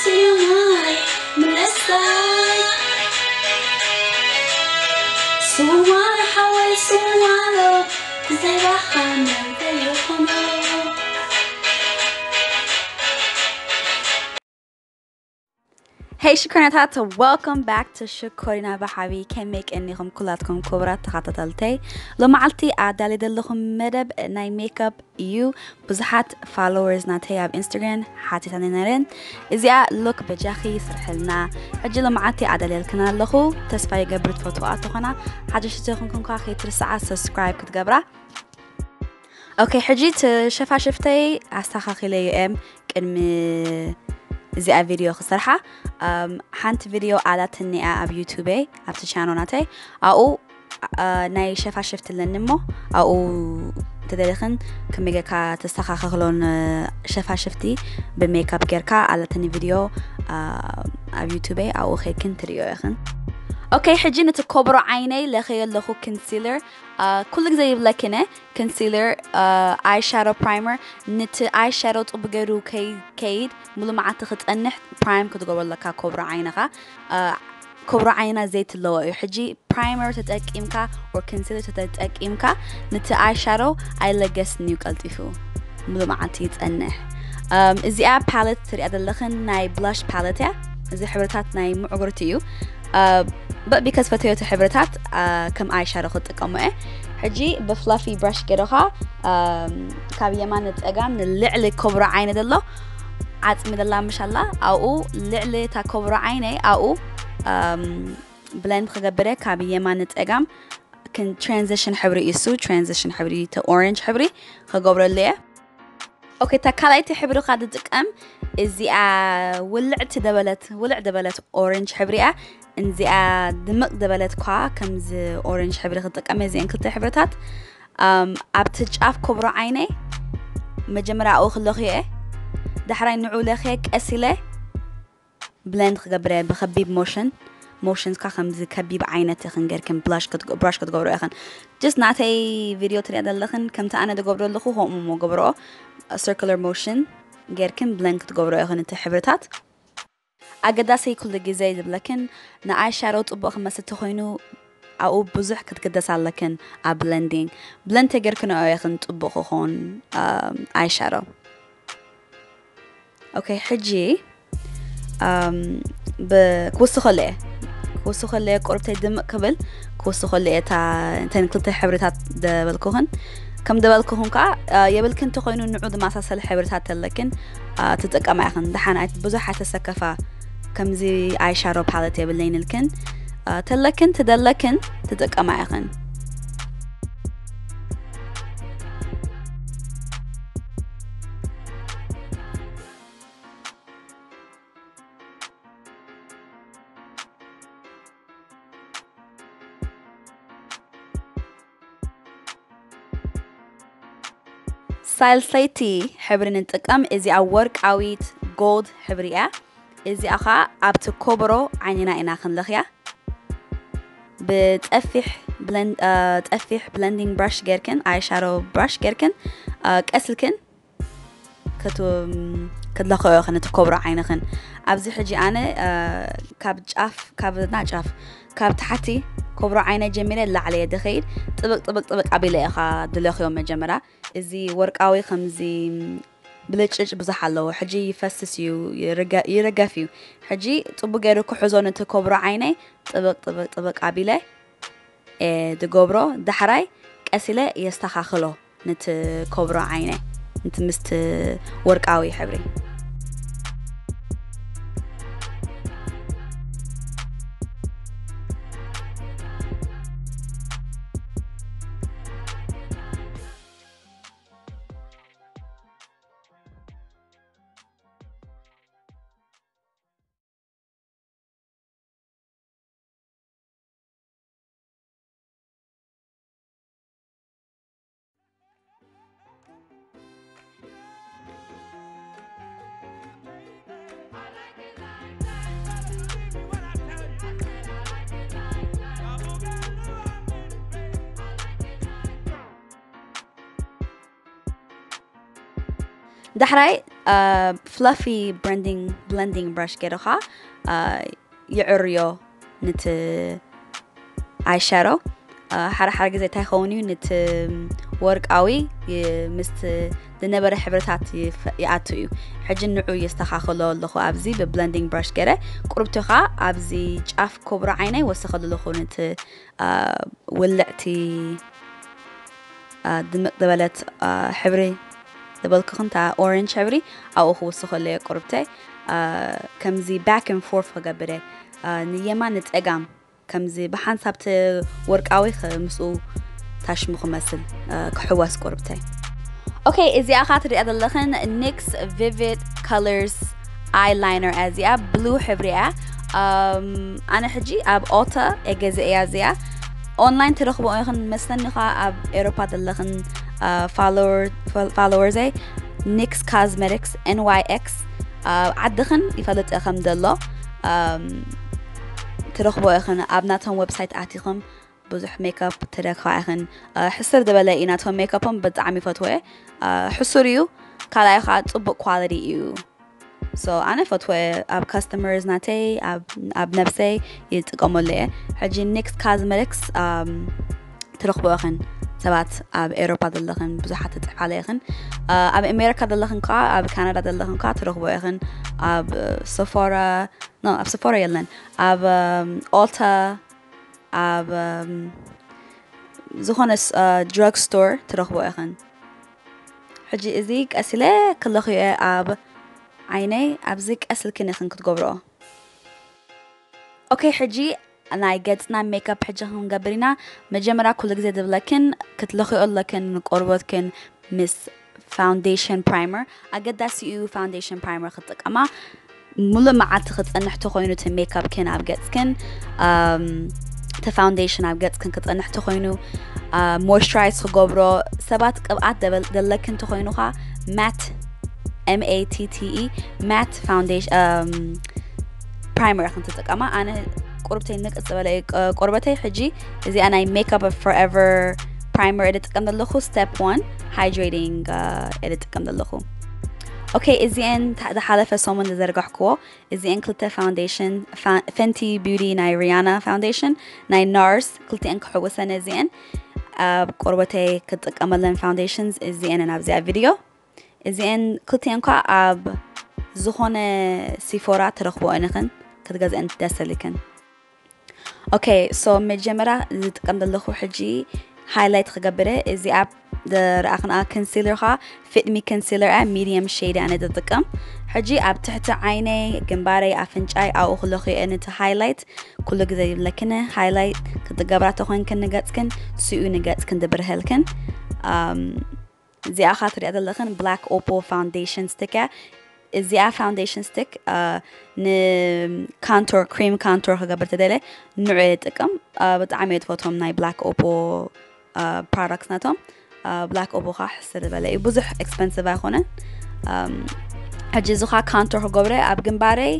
ስዩማይ ምለሳይ ስዋን ሓወይ ስዋሎ ብዛይባኻ መንፈይ ይኾኖ። Hey ሽኮሪናታት, welcome back to ሽኮሪና ብሓቢ። ከመይ ቀኒኹም ኩላትኩም ክቡራት ተኸታተልተይ? ሎማዓልቲ ኣዳልየ ዘለኹም መደብ ናይ ሜክኣፕ እዩ። ብዙሓት ፎሎወርስ ናተይ ኣብ ኢንስታግራም ሓቲታኒ ነረን። እዚኣ ሉክ በጃኺ ስርሕልና። ሕጂ ሎማዓልቲ ኣዳልየልክን ኣለኹ። ተስፋ ይገብር ትፈትዋ ተኾና። ሓደሽቲ ተኾንኩም ከኣ ከይትርስዓ ሰብስክራይብ ክትገብራ። ኦኬ፣ ሕጂ እቲ ሸፋሽፍተይ ኣስተኻኺለዮ እየ ቅድሚ እዚኣ ቪድዮ ክሰርሓ። ኣም፣ ሓንቲ ቪድዮ ኣላትኒ እያ ኣብ ዩቱበይ፣ ኣብቲ ቻኖ ናተይ። ኣብኡ፣ ኣ፣ ናይ ሸፋሽፍቲ ኣለኒ እሞ፣ ኣብኡ እንተደሊኽን ከመይ ጌርካ ተስተኻኽሎን ሸፋሽፍቲ ብሜክኣፕ ጌርካ ኣላትኒ ቪድዮ፣ ኣ፣ ኣብ ዩቱበይ፣ ኣብኡ ኸይድክን ትርእዮ ኢኽን። ኦኬ፣ ሕጂ ነቲ ኮብሮ ዓይነይ ለኸዮ ኣለኹ፣ ኮንሲለር። ኣ፣ ኩሉ ግዜ ይብለክን እየ፣ ኮንሲለር፣ ኣ፣ ኣይ ሻዶ ፕራይመር፣ ነቲ ኣይ ሻዶ ጽቡቅ ገይሩ ከይ-፣ ከይድ፣ ሙሉ መዓልቲ ክጸንሕ ፕራይም ክትገብሮ ኣለካ ኮብሮ ዓይንኻ። ኣ፣ ኮብሮ ዓይንና ዘይቲ ኣለዎ እዩ። ሕጂ ፕራይመር ተጠቂምካ or ኮንሲለር ተጠቂምካ ነቲ ኣይ ሻዶ ኣይለገስን እዩ ቀልጢፉ። ሙሉ መዓልቲ ይጸንሕ። ኣም፣ እዚኣ ፓለት ትሪኣ ዘለኽን ናይ ብላሽ ፓለት እያ። እዚ ሕብርታት ናይ ምዕጉርቲ እዩ። ኣ፣ but because ፈተዮ እቲ ሕብርታት፣ ኣ፣ ከም ኣይ ሻዶ ክጥቀሞ እየ። ሕጂ ብፍላፊ ብራሽ ገይረኻ፣ ኣም፣ ካብ የማን ንጸጋም ንልዕሊ ኮብሮ ዓይነ ዘሎ ዓጽሚ ደላ ምሽ ኣላ፣ ኣብኡ ልዕሊ እታ ኮብሮ ዓይነይ ኣብኡ፣ ኣም፣ ብለንድ ክገብር እየ ካብ የማን ንጸጋም። ክን-፣ ትራንዚሽን ሕብሪ እዩ እሱ፣ ትራንዚሽን ሕብሪ፣ እቲ ኦረንጅ ሕብሪ ክገብረሉ እየ። ኦኬ፣ እታ ካልኣይቲ ሕብሪ ካ ዝጥቀም እዚኣ ውልዕቲ ደበለት፣ ውልዕ ደበለት ኦረንጅ ሕብሪ እያ። እዚኣ ድምቕ ደበለት ኳ ከምዚ ኦረንጅ ሕብሪ ክጥቀም እየ። እዚአን ክልተ ሕብርታት፣ ኣም፣ ኣብቲ ጫፍ ኮብሮ ዓይነይ መጀመርያ ኣብኡ ክለኽዮ እየ። ዳሕራይ ንዑ ለኽየ ቀስ ኢለ ብለንድ ክገብር እየ ብኸቢብ ሞሽን። ሞሽንስ ካ ከምዚ ከቢብ ዓይነት ኢኽን ጌርክን ብላሽ ክትግ-፣ ብራሽ ክትገብሮ ኢኽን። ጀስት ናተይ ቪድዮ ትሪኣ ዘለኽን ከምቲ ኣነ ዝገብሮ ኣለኹ ከምኡ እሞ ገብርኦ። ሰርኩለር ሞሽን ጌርክን ብለንድ ክትገብሮ ኢኽን እቲ ሕብርታት። ኣገዳሲ ኩሉ ግዜ ዝብለክን ንኣይ ሻዶ ጽቡቕ ክመስል ተኾይኑ ኣብኡ ብዙሕ ክትግደስ ኣለክን ኣብ ብለንዲንግ። ብለንድ ተጌርክንኦ ኢኽን ጽቡቕ ክኾን፣ ኣም፣ ኣይ ሻዶ። ኦኬ፣ ሕጂ፣ ኣም፣ ብ-፣ ክውስኸሉ እየ። ክውስኸሉ እየ፣ ቁርብተይ ድምቕ ክብል ክውስኸሉ እየ። እታ፣ እተን ክልተ ሕብርታት ደበልኩኽን። ከም ደበልኩኽን ከኣ፣ ኣ፣ የብልክን እንተኾይኑ ንዑ ዝመሳሰል ሕብርታት ተለክን፣ ኣ፣ ትጥቀማ ኢኽን። ደሓን ኣይ-፣ ብዙሕ ኣይተሰከፋ። ከምዚ ኣይ ሻዶ ፓለት የብለይን ኢልክን፣ ኣ፣ ተለክን ትደለክን ትጥቀማ ኢኽን። ሳልሰይቲ ሕብሪ ንጥቀም። እዚኣ ወርቃዊት፣ ጎልድ፣ ሕብሪ እያ። እዚኣ ኸዓ ኣብቲ ኮቦሮ ዓይንና ኢና ክንለኽያ። ብጸፊሕ ብለን-፣ እ፣ ጸፊሕ ብለንዲንግ ብራሽ ጌርክን፣ ኣይ ሻዶ ብራሽ ጌርክን፣ እ፣ ቀስ ኢልክን ክት-፣ ክትለኽዮ ኢኽን እቲ ኮቦሮ ዓይንኽን። ኣብዚ ሕጂ ኣነ፣ እ፣ ካብ ጫፍ፣ ካብ፣ ና ጫፍ፣ ካብ ታሕቲ ኮቦሮ ዓይነ ጀሚረ ላዕሊ እየ ድኸይድ። ጥብቅ፣ ጥብቅ፣ ጥብቅ ኣቢለ ኢኻ ድለኽዮ መጀመርያ። እዚ ወርቃዊ ከምዚ ብልጭጭ ብዙሕ ኣለዎ። ሕጂ ይፈስስ እዩ፣ ይርገ-፣ ይርገፍ እዩ። ሕጂ ጽቡቅ ገይሩ ክሕዞ ነቲ ኮቦሮ ዓይነይ ጥብቅ፣ ጥብቅ፣ ጥብቅ ኣቢለ እየ ድገብሮ። ዳሕራይ ቀስ ኢለ የስተኻኽሎ ነቲ ኮቦሮ ዓይነይ፣ ነቲ ምስቲ ወርቃዊ ሕብሪ። ዳሕራይ ፍላፊ ብለንዲንግ ብለንዲንግ ብራሽ ገይርኻ ይዕርዮ ንቲ ኣይ ሻዶ። ሓረ ሓረ ግዜ እንታይ ይኸውን እዩ፣ ንቲ ወርቃዊ ምስቲ ዝነበረ ሕብርታት ይኣቱ እዩ። ሕጂ ንዑ የስተኻኽሎ ኣለኹ ኣብዚ ብብለንዲንግ ብራሽ ገይረ። ቁርብቲ ኸዓ ኣብዚ ጫፍ ኮብሮ ዓይነይ ወሰኸሉ ኣለኹ፣ ንቲ ውልዕቲ ድምቕ ዝበለት ሕብሪ ዝበልክኽን እታ ኦረንጅ ሕብሪ ኣብኡ ክውስኸሉ እየ ቁርብተይ። ከምዚ back and forth ክገብር እየ፣ ንየማን ንፀጋም፣ ከምዚ ብሓንሳብ እቲ ወርቃዊ ምስኡ ታሽሙ ክመስል ክሕወስ ቁርብተይ። ኦኬ፣ እዚኣ ኸዓ ትሪኣ ዘለኽን ኒክስ ቪቪድ ከለርስ ኣይ ላይነር እያ። እዚኣ ብሉ ሕብሪ እያ። ኣነ ሕጂ ኣብ ኦታ እየ ገዚአ እዚኣ። ኦንላይን ትረኽቦ ኢኽን መስለኒ ኸዓ ኣብ ኤሮፓ ዘለኽን ፋሎወርዘይ ኒክስ ካዝሜቲክስ ኤን ዋይ ኤክስ ዓድኽን ይፈልጥ እየ ከም ዘሎ። ትረኽቦ ኢኽን ኣብ ናቶም ዌብሳይት ኣቲኽም ብዙሕ ሜክኣፕ ትረክባ ኢኽን። ሕስር ዝበለ እዩ ናቶም ሜክኣፖም ብጣዕሚ ይፈትዎ እየ። ሕሱር እዩ፣ ካልኣይ ከዓ ፅቡቅ ኳሊቲ እዩ። So ኣነ ፈትወ ኣብ ካስተመርስ ናተይ ኣብ ነብሰይ ይጥቀመሉ እየ። ሕጂ ኒክስ ካዝሜቲክስ ትረኽቦ ኢኽን፣ ሰባት ኣብ ኤሮፓ ዘለኽን ብዙሓት ትፅሕፋለ ኢኽን። ኣብ ኣሜሪካ ዘለኽን ከዓ ኣብ ካናዳ ዘለኽን ከዓ ትረኽቦ ኢኽን። ኣብ ሰፎራ፣ ኖ፣ ኣብ ሰፎራ የለን፣ ኣብ ኦልታ፣ ኣብ ዝኾነ ድራግ ስቶር ትረኽቦ ኢኽን። ሕጂ እዚ ቀስ ኢለ ክለኽዮ እየ ኣብ ዓይነይ፣ ኣብዚ ቀስ ኢልክን ኢኽን ክትገብርኦ። ኦኬ፣ ሕጂ ናይ ገፅና ሜክኣፕ ሕጂ ክንገብር ኢና። መጀመርያ ኩሉ ግዜ ዝብለክን ክትለኽዮ ኣለክን ንቆርበትክን ምስ ፋውንዴሽን ፕራይመር ኣገዳሲ እዩ። ፋውንዴሽን ፕራይመር ክትጥቀማ ሙሉእ መዓልቲ ክፀንሕ ተኾይኑ እቲ ሜክኣፕክን ኣብ ገፅክን እቲ ፋውንዴሽን ኣብ ገፅክን ክፀንሕ ተኾይኑ ሞይስቸራይዝ ክገብሮ ሰባት ቅብኣት ዘለክን ተኾይኑኻ ማት M A T T E ማት ፋውንዴሽን ፕራይመር ኢኽን ትጥቀማ። ኣነ ቁርብተይ ንቅፅ ዝበለ እዩ ቆርበተይ። ሕጂ እዚኣ ናይ ሜክኣፕ ፎርኤቨር ፕራይመር እየ ዝጥቀም ዘለኹ። ስቴፕ ዋን ሃይድሬቲንግ እየ ዝጥቀም ዘለኹ። ኦኬ፣ እዚአን ዝሓለፈ ሰሙን ዝዘርጋሕክዎ እዚአን ክልተ ፋውንዴሽን፣ ፈንቲ ቢዩቲ ናይ ሪያና ፋውንዴሽን፣ ናይ ናርስ፣ ክልቲአን ክሕውሰን እዚአን ኣብ ቆርበተይ ክጥቀመለን ፋውንዴሽንስ እዚአን ኣብዚኣ ቪድዮ። እዚአን ክልቲአን ኳ ኣብ ዝኾነ ሲፎራ ትረኽቦ ኢኽን፣ ክትገዝአን ደስ ኢልክን። ኦኬ፣ ሶ መጀመርያ ዝጥቀም ዘለኹ ሕጂ ሃይላይት ክገብር እየ። እዚ ኣብ ዝረኣኽንኣ ኮንሲለር ኸዓ ፊት ሚ ኮንሲለር እያ፣ ሚድየም ሼድ ኣነ ዝጥቀም። ሕጂ ኣብ ትሕቲ ዓይነይ፣ ግንባረይ፣ ኣፍንጫይ ኣብኡ ክለኽዮ እየ ነቲ ሃይላይት። ኩሉ ግዜ ይብለክን ሃይላይት ክትገብራ ተኾይንክን ንገጽክን ስኡ ንገጽክን ድብርሀልክን። እዚኣ ኻ ትሪኣ ዘለኽን ብላክ ኦፖ ፋውንዴሽን ስቲክ እያ። እዚኣ ፋውንዴሽን ስቲክ ንካንቶር ክሪም ካንቶር ክገብር ተደለ ንዑ እየ ዝጥቀም። ብጣዕሚ እየ ዝፈትዎም ናይ ብላክ ኦፖ ፕሮዳክትስ ናቶም። ብላክ ኦፖ ኻ ሕስር ዝበለ እዩ፣ ብዙሕ ኤክስፐንሲቭ ኣይኮነን። ሕጂ እዚ ኻ ካንቶር ክገብረ ኣብ ግንባረይ፣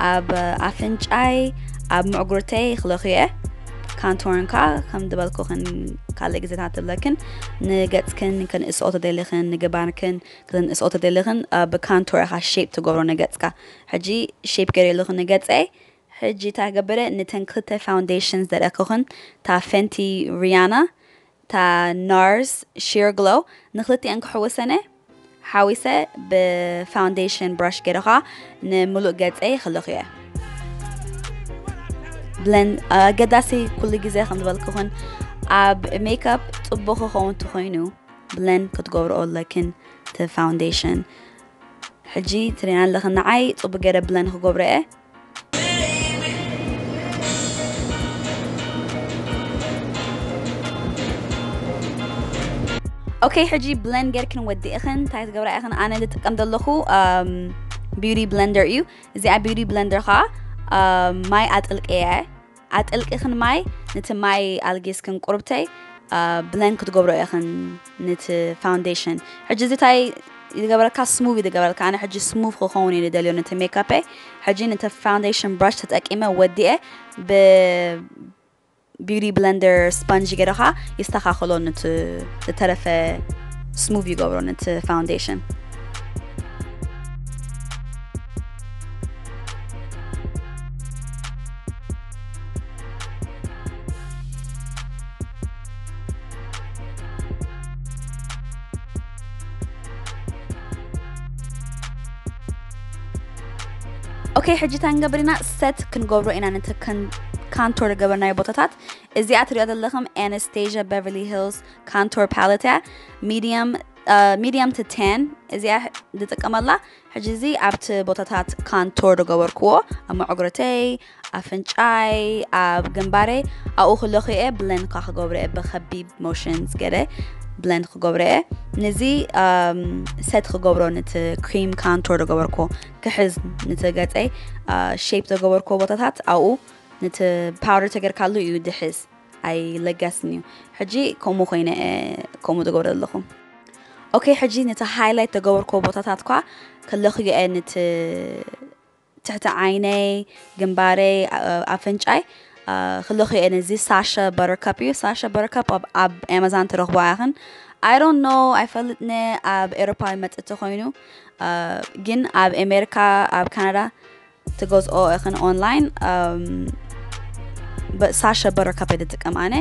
ኣብ ኣፍንጫይ፣ ኣብ ምዕጉርተይ ክለኽየ። ካንቶርን ካ ከም ዝበልኩኽን ካልእ ግዜታት ትብለክን ንገጽክን ክንእስኦ ተደሊኽን ንግባርክን ክንእስኦ ተደሊኽን ብካንቶር ኢኻ ሼፕ ትገብሮ ንገጽካ። ሕጂ ሼፕ ገይረ ኣለኹ ንገጸይ። ሕጂ እንታይ ክገብረ፣ ንተን ክልተ ፋውንዴሽን ዘርእክኽን፣ እታ ፈንቲ ሪያና፣ እታ ናርስ ሺር ግሎ፣ ንክልቲአን ክሕውሰነ ሓዊሰ ብፋውንዴሽን ብራሽ ገይረ ኸዓ ንምሉእ ገጸይ ክልኽዮ። ብለን ኣገዳሲ ኩሉ ግዜ ከም ዝበልክኹን ኣብ ሜክኣፕ ጽቡቕ ክኸውን ተኾይኑ ብለን ክትገብርኦ ኣለክን እቲ ፋውንዴሽን። ሕጂ ትሪና ኣለኽን ንዓይ ጽቡቕ ገይረ ብለን ክገብሮ እየ። ኦኬ፣ ሕጂ ብለን ጌርክን ወዲእኽን እንታይ ትገብራ ኢኽን? ኣነ ዝጥቀም ዘለኹ ቢዩቲ ብለንደር እዩ። እዚኣ ቢዩቲ ብለንደር ኸዓ ማይ ኣጥልቀያ እየ። ኣጥልቂኽን ማይ ነቲ ማይ ኣልጊስክን ቁርብተይ ብለን ክትገብሮ ኢኽን ነቲ ፋውንዴሽን። ሕጂ እዚ እንታይ ይገበረካ? ስሙቭ ይገበረካ። ኣነ ሕጂ ስሙቭ ክኸውን እየ ዝደልዮ ነቲ ሜክኣፐይ። ሕጂ ነቲ ፋውንዴሽን ብራሽ ተጠቂመ ወዲኤ ብ ቢዩቲ ብለንደር ስፖንጅ ገይረ ኸዓ ይስተኻኽሎ፣ ነቲ ዝተረፈ ስሙቭ ይገብሮ ነቲ ፋውንዴሽን። ኦኬ፣ ሕጂ እንታይ ንገብር ኢና? ሰት ክንገብሮ ኢና ነቲ ከን- ካንቶር ዝገበርናዮ ቦታታት። እዚኣ ትሪኦ ዘለኹም ኣናስቴዥያ ቤቨርሊ ሂልስ ካንቶር ፓለት እያ። ሚድየም ሚድየም ቱ ቴን እዚኣ ዝጥቀመላ። ሕጂ እዚ ኣብቲ ቦታታት ካንቶር ዝገበርክዎ፣ ኣብ መዕጉረተይ፣ ኣፍንጫይ፣ ኣብ ግንባረይ፣ ኣብኡ ክለኽየ ብለንድ ካ ክገብረ እየ ብከቢብ ሞሽንስ ገለ ብለንድ ክገብረ እየ። ነዚ ሰት ክገብሮ ነቲ ክሪም ካንቶር ዝገበርክዎ ክሕዝ ነቲ ገፀይ ሼፕ ዝገበርክዎ ቦታታት ኣብኡ ነቲ ፓውደር ተገርካሉ እዩ ድሕዝ ኣይለጋስን እዩ። ሕጂ ከምኡ ኮይነ እየ ከምኡ ዝገብረ ዘለኹ። ኦኬ፣ ሕጂ ነቲ ሃይላይት ዝገበርክዎ ቦታታት ኳ ክለኽዮ እየ ነቲ ትሕቲ ዓይነይ፣ ግንባረይ፣ ኣ- ኣፍንጫይ ኣ፣ ክለኽዮ እየ ነዚ ሳሻ በተርካፕ እዩ። ሳሻ በተርካፕ ኣብ- ኣብ ኣማዛን ትረኽቦ ኢኽን። I don't know፣ ኣይፈልጥን እየ ኣብ ኤሮፓ ይመጽእ ተኾይኑ፣ ኣ፣ ግን ኣብ ኣሜሪካ፣ ኣብ ካናዳ ትገዝኦ ኢኽን ኦንላይን። ሳሻ በተርካፕ እየ ዝጥቀም ኣነ።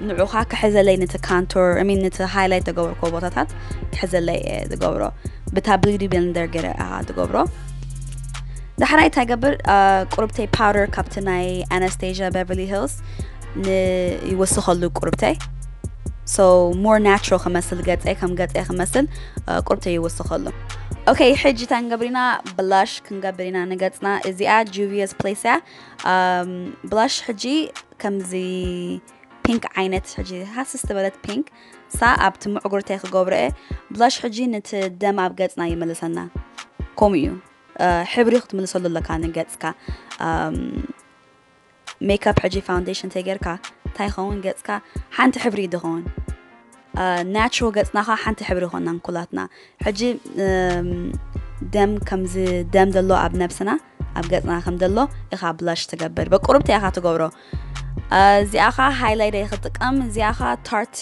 ንዑኻ ክሕዘለይ ነቲ ካንቶር ሚን ነቲ ሃይላይት ተገብርኮ ቦታታት ክሕዘለይ እየ ዝገብሮ። ብታ ብሊዲ ብለንደር ገይረ እያ ዝገብሮ። ዳሕራይ እንታይ ገብር? ቁርብተይ ፓውደር ካብቲ ናይ ኣናስቴዥያ ቤቨርሊ ሂልስ ይወስኸሉ ቁርብተይ። So more natural ክመስል ገፀይ፣ ከም ገፀይ ክመስል ቁርብተይ ይወስኸሉ። ኦኬ፣ ሕጂ እንታይ ንገብር ኢና? ብላሽ ክንገብር ኢና ንገፅና። እዚኣ ጁቪየስ ፕሌስ እያ። ብላሽ ሕጂ ከምዚ ፒንክ ዓይነት፣ ሕጂ ሃስስ ዝበለት ፒንክ፣ ሳ ኣብቲ ምዕጉርተይ ክገብሮ እየ። ብላሽ ሕጂ ነቲ ደም ኣብ ገፅና ይመልሰና። ከምኡ እዩ። ሕብሪ ክትምልሰሉ ኣለካ ንገፅካ። ሜካፕ ሕጂ ፋውንዴሽን ተጌርካ እንታይ ይኸውን? ገፅካ ሓንቲ ሕብሪ እዩ ዝኸውን። ናቹራል ገፅና ኸዓ ሓንቲ ሕብሪ ይኾናን ኩላትና። ሕጂ ደም ከምዚ ደም ዘሎ ኣብ ነብስና ኣብ ገፅና ከም ዘሎ ኢኻ ብላሽ ትገብር። በቁርብቲ ኢኻ ትገብሮ። እዚኣ ኸዓ ሃይላይት እየ ክጥቀም። እዚኣ ኸዓ ታርት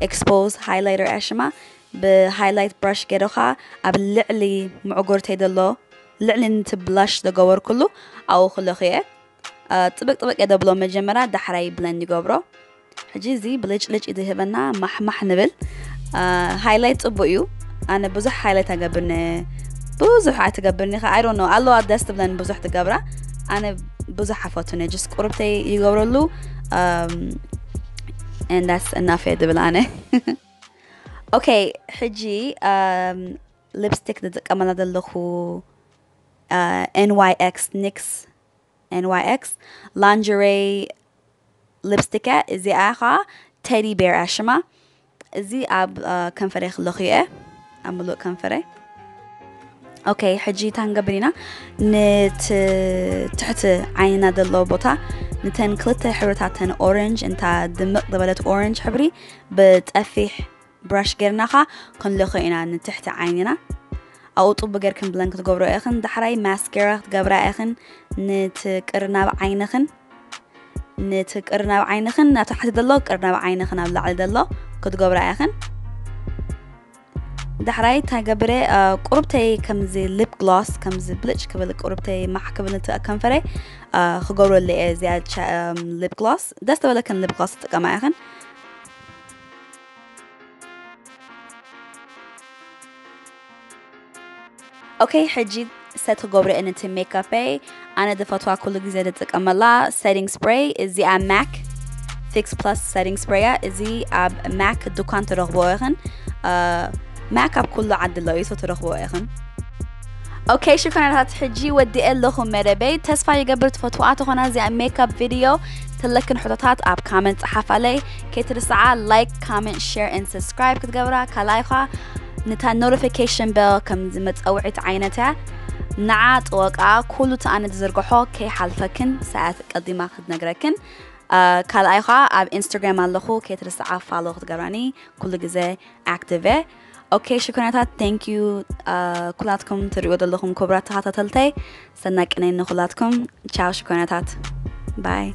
ኤክስፖዝ ሃይላይተር እያ ሽማ። ብሃይላይት ብራሽ ገይረ ኸዓ ኣብ ልዕሊ ምዕጉርተይ ዘሎ ልዕሊ ነቲ ብላሽ ዝገበርኩሉ ኣብኡ ክለኽየ። ጥብቅ ጥብቅ እየ ደብሎ መጀመርያ፣ ዳሕራይ ብለንድ ይገብሮ። ሕጂ እዚ ብልጭልጭ እዩ ዝህበና። ማሕማሕ ንብል። ሃይላይት ፅቡቅ እዩ። ኣነ ብዙሕ ሃይላይት ኣይገብርን። ብዙሕ ኣይትገብርኒ ከ? I don't know፣ ኣለዋ ደስ ትብለን ብዙሕ ትገብራ። ኣነ ብዙሕ ኣፈቱን እየ። ጀስት ቁርብተይ ይገብረሉ። And that's enough እየ ድብል ኣነ። ኦኬ፣ ሕጂ ሊፕስቲክ ዝጥቀመላ ዘለኹ ኤን ዋይ ኤክስ፣ ኒክስ ኤን ዋይ ኤክስ ላንጀሬ ሊፕስቲክ እያ። እዚኣ ኸዓ ቴዲ ቤር እያ ሽማ። እዚ ኣብ ከንፈረይ ክለኽዮ እየ፣ ኣብ ምሉእ ከንፈረይ። ኦኬ፣ ሕጂ እንታይ ንገብር ኢና? ነቲ ትሕቲ ዓይንና ዘሎ ቦታ፣ ነተን ክልተ ሕብርታት፣ ተን ኦረንጅ፣ እንታ ድምቕ ዝበለት ኦረንጅ ሕብሪ ብጠፊሕ ብራሽ ጌርና ኸዓ ክንለኽዮ ኢና ንትሕቲ ዓይንና። ኣብኡ ጥቡ ጌርክን ብለን ክትገብሮ ኢኽን። ዳሕራይ ማስኬራ ክትገብራ ኢኽን፣ ነቲ ቅርናብ ዓይንኽን፣ ነቲ ቅርናብ ዓይንኽን፣ ናብ ታሕቲ ዘሎ ቅርናብ ዓይንኽን፣ ኣብ ላዕሊ ዘሎ ክትገብራ ኢኽን። ዳሕራይ እንታይ ገብረ? ቁርብተይ ከምዚ ሊፕ ግሎስ፣ ከምዚ ብልጭ ክብል ቁርብተይ ማሕ ክብል ነቲ ከንፈረይ ክገብረሉ እየ። እዚኣ ሊፕ ግሎስ፣ ደስ ተበለክን ሊፕ ግሎስ ትጥቀማ ኢኽን። ኦኬ፣ ሕጂ ሰት ክገብረ እየ ነቲ ሜካፐይ። ኣነ ዝፈትዋ ኩሉ ግዜ ዝጥቀመላ ሴቲንግ ስፕሬይ፣ እዚኣ ማክ ፊክስ ፕላስ ሴቲንግ ስፕሬይ እያ። እዚ ኣብ ማክ ድኳን ትረኽብዎ ኢኽን። ማክ ኣብ ኩሉ ዓዲ ኣሎ እዩ፣ so ትረኽብዎ ኢኽን። ኦኬ ሽኮናታት፣ ሕጂ ወዲኤ ኣለኹ መደበይ። ተስፋ ይገብር ትፈትዋ ተኾና እዚኣ ሜካፕ ቪድዮ። ተለክን ሕቶታት ኣብ ካመንት ጸሓፋለይ። ከይትርስዓ ላይክ፣ ካመንት፣ ሼር and ሰብስክራይብ ክትገብራ። ካልኣይኻ ነታ ኖቲፊኬሽን ቤል ከም መጸውዒት ዓይነት እያ። ንዓ ጥወቃ ኩሉ እቲ ኣነ ዝዝርግሖ ከይሓልፈክን ሰዓት ቀዲማ ክትነግረክን። ካልኣይኻ ኣብ ኢንስታግራም ኣለኹ፣ ከይትርስዓ ፋሎ ክትገብራኒ። ኩሉ ግዜ ኣክቲቭ እየ። ኦኬ ሽኮናታት፣ thank you ኩላትኩም ትሪእዎ ዘለኹም ክቡራት ተኸታተልተይ። ሰናይ ቅነ ንኹላትኩም። ቻው ሽኮናታት፣ ባይ።